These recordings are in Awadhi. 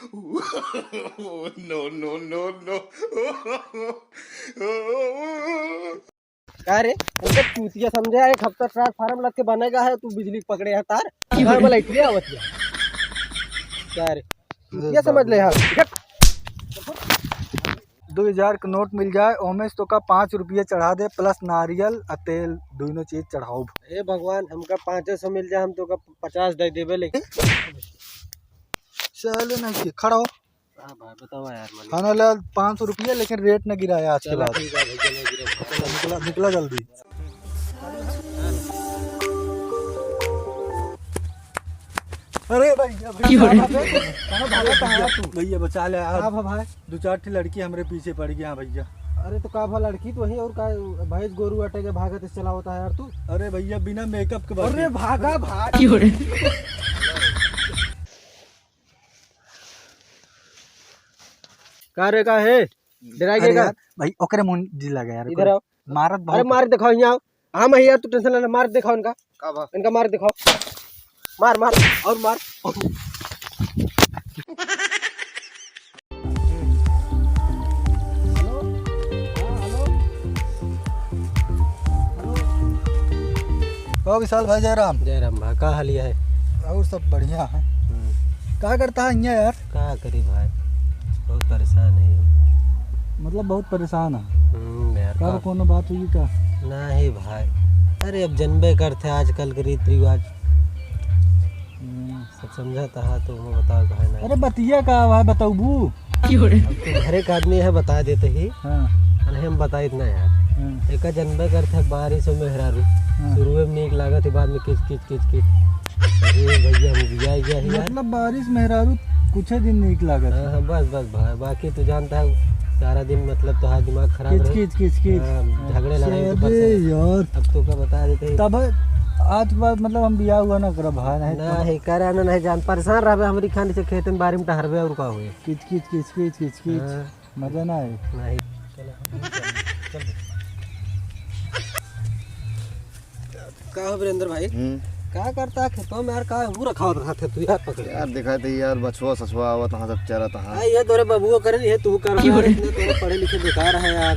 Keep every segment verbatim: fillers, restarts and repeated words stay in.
No, no, no, no। का रे, हमका चूतिया समझे? एक हफ्ता ट्रांसफार्मर लग के बनेगा है, तू बिजली पकड़े है तार, घर में लाइट आवत है। का रे, चूतिया समझ ले यार। दो हजार के नोट मिल जाए, ओमे से तोका पाँच रुपये चढ़ा दे, प्लस नारियल आ तेल, दोनों चीज चढ़ाओ। हे भगवान, हमका पाँचे सौ मिल जाए, हम तोका पचास दे देबे, लेकिन चले ना कि खड़ा हो। हाँ भाई, बताओ यार, मन। हाँ ना, ले पाँच सौ रुपये, लेकिन रेट ना गिराया आज के चलो बाद। ठीक है भैया, नहीं गिरा। चलो, निकला, निकला जल्दी। अरे भैया, भैया, कहाँ भागत है यार तू? भैया, बचा ले यार। का भा भाई? दो चार ठे लड़की हमरे पीछे पड़ गया भैया। अरे तो का भा लड़की तो वही और का भैंस गोरू अटे के भागत से चला होता है यार तू। अरे भैया, बिना मेकअप के अरे बाकी। भागा भाग। का रे, का है? डरा अरे गया का? यार, भाई, ओकरे मुंह जी लगा यार, इधर आओ। मारत अरे बहुत। मार दिखाओ, यहाँ आओ। हाँ, मैं यार, तू टेंशन लेना, मार दिखाओ इनका। का बा? इनका मार दिखाओ। मार, मार, और मार। ओ विशाल भाई, जय राम। जय राम भाई, का हालिया है? और सब बढ़िया है। हम्म। का करता है हियाँ यार? का करी भाई, बहुत परेशान है। मतलब बहुत परेशान है? हम्म, यार, का का कोनो बात हुई का? नहीं भाई, अरे अब जनबे करते आजकल के रीत रिवाज। हम्म। सब समझत हा तो मैं बताओ काहे ना। अरे बतिया का भाई बताऊबू? अब तू घरे का आदमी है, बता देते ही। हाँ। अरे हम बताइत ना यार। हाँ। एका जनबे करते बारिश और मेहरारू। हाँ। शुरुए में नीक लागत है, बाद में किच किच किच किच। अरे भैया, हम उबिया गया है यार। मतलब बारिश मेहरारू कुछ ही दिन नीक लागत है। हाँ, हाँ, बस, बस भाई, बाकी तू जानता है सारा दिन मतलब तोहार दिमाग खराब किच रहे। किच किच किच। हाँ, झगड़े लड़ाई के अरे परेशान। यार। अब तो का बता देते हैं। तब आज के बाद मतलब हम बियाह हुआ ना करब भाई, नहीं तो ना है, करे ना, नहीं जान, परेशान रहबे हमरी खानी से, खेत में बारी में टहरबे और का हुए। किच किच किच किच किच किच। हाँ। मजा ना आए। नहीं। का हो वीरेंद्र भाई? हम्म। का करता है खेतों में यार, का हूँ रखावत रहत है तू यार, पकड़ के? यार, दिखाई दे यार, बछवा सछवा आवत, हाँ, सब चरत, हाँ। आ, ये तोरे बबुओ करे, ये तू कर रहा है, इतने तोरे पढ़े लिखे बेकार है यार।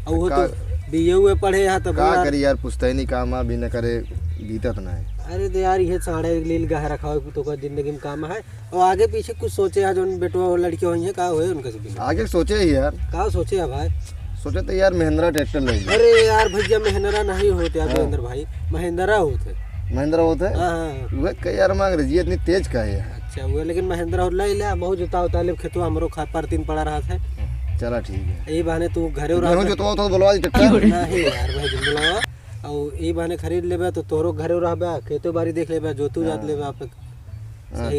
और वो का तो बीए हुए पढ़े यहाँ तब का यार। करी यार, पुश्तैनी काम अभी न करे, बीतत ना है। अरे तो यार, ये साढ़े लील गाह रखा हो, तो का जिंदगी में काम है। और आगे पीछे कुछ सोचे है, जोन बेटवा और लड़की होई है, का होए उनका से बिना? आगे सोचे ही यार। का सोचे है भाई? सोचे तो यार महिंद्रा ट्रैक्टर ले ले। अरे यार भैया, महिंद्रा नहीं होते यार हाँ। वीरेंद्र भाई, महिंद्रा होते। महिंद्रा होते? हाँ, हाँ, हाँ। वह कह यार, मैं अंग्रेजी इतनी तेज का है यार। अच्छा, वो लेकिन महिंद्रा और ले ले, बहुत जोता होता है, लेकिन खेतवा हमरो खा पर तीन पड़ा रहा है। चला ठीक है। यही बहाने तू घरे गेहूं रहा। जोतवा तो बुलवा दी ट्रैक्टर। नहीं यार भाई, तुम बुलावा। और यही बहाने खरीद लेबे तो तोहरो घरे रहबे, खेतो बाड़ी देख लेबे, जोतू जात हाँ। लेबे आप। हाँ। सही